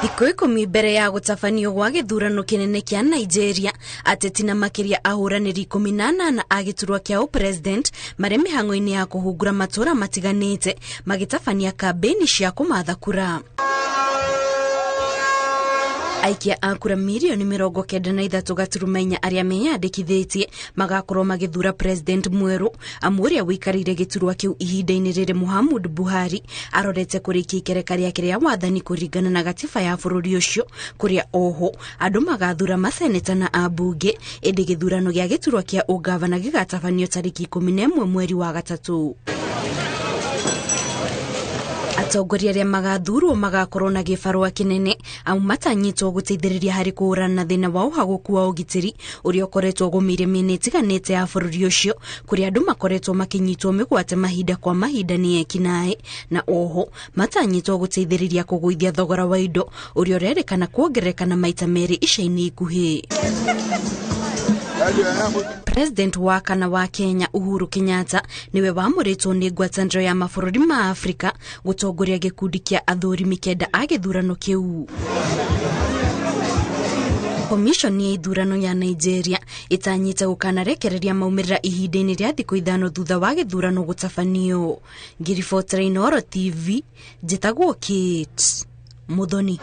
Thikũ 10 mbere ya gũtabanio gwa gĩthurano kĩnene kĩa Nigeria, ateti na makĩria ahũranĩri 18 a gĩturwa kĩa ũpresident marĩ mĩhang'o-inĩ ya kũhungura matũũra matiganĩte magĩtabania kambĩini cia kũmatha kura. Aikia a kura mirioni 93.4 arĩa meyandĩkithĩtie magakorwo magĩthura president mwerũ, amu ũrĩa ũikarĩire gĩturwa kĩu ihinda-inĩ rĩrĩ Muhammadu Buhari arorete kũrĩkia ikereka rĩake rĩa wathani kũringana na gatiba ya bũrũri ũcio, kũrĩa oho andũ magathura maseneta na ambunge, ĩndĩ gĩthurano gĩa gĩturwa kĩa ũngavana gĩgatabanio tarĩki 11 mweri wa gatatũ. Atongoria arĩa magathurwo magakorwo na gĩbarũa kĩnene amu matanyĩtwo gũteithĩrĩria harĩ kũhũrana na thĩna wa ũhagũku wa ũgitĩri ũrĩa ũkoretwo ũgũmĩire mĩena ĩtiganĩte ya bũrũri ũcio, kũrĩa andũ makoretwo makĩnyitwo mĩgwate mahinda kwa mahinda nĩ ekinaĩ, na oho matanyĩtwo gũteithĩrĩria kũgũithia thogora wa indo ũrĩa ũrerĩkana kuongerereka na maita merĩ ica-inĩ ikuhĩ. President wa kana wa Kenya Uhuru Kenyatta niwe wamũrĩtwo nĩ ngwatanĩro ya mabũrũri ma Afrika gũtongoria gĩkundi kĩa athũrimi kenda a gĩthurano kĩu. Commission ya ithurano ya Nigeria ĩtanyĩte gũkanarekereria maumĩrĩra ihinda-inĩ rĩa thikũ 5 thutha wa gĩthurano gũtabanio. Ngĩribotera Inooro TV, njĩtagwo Kate Muthoni.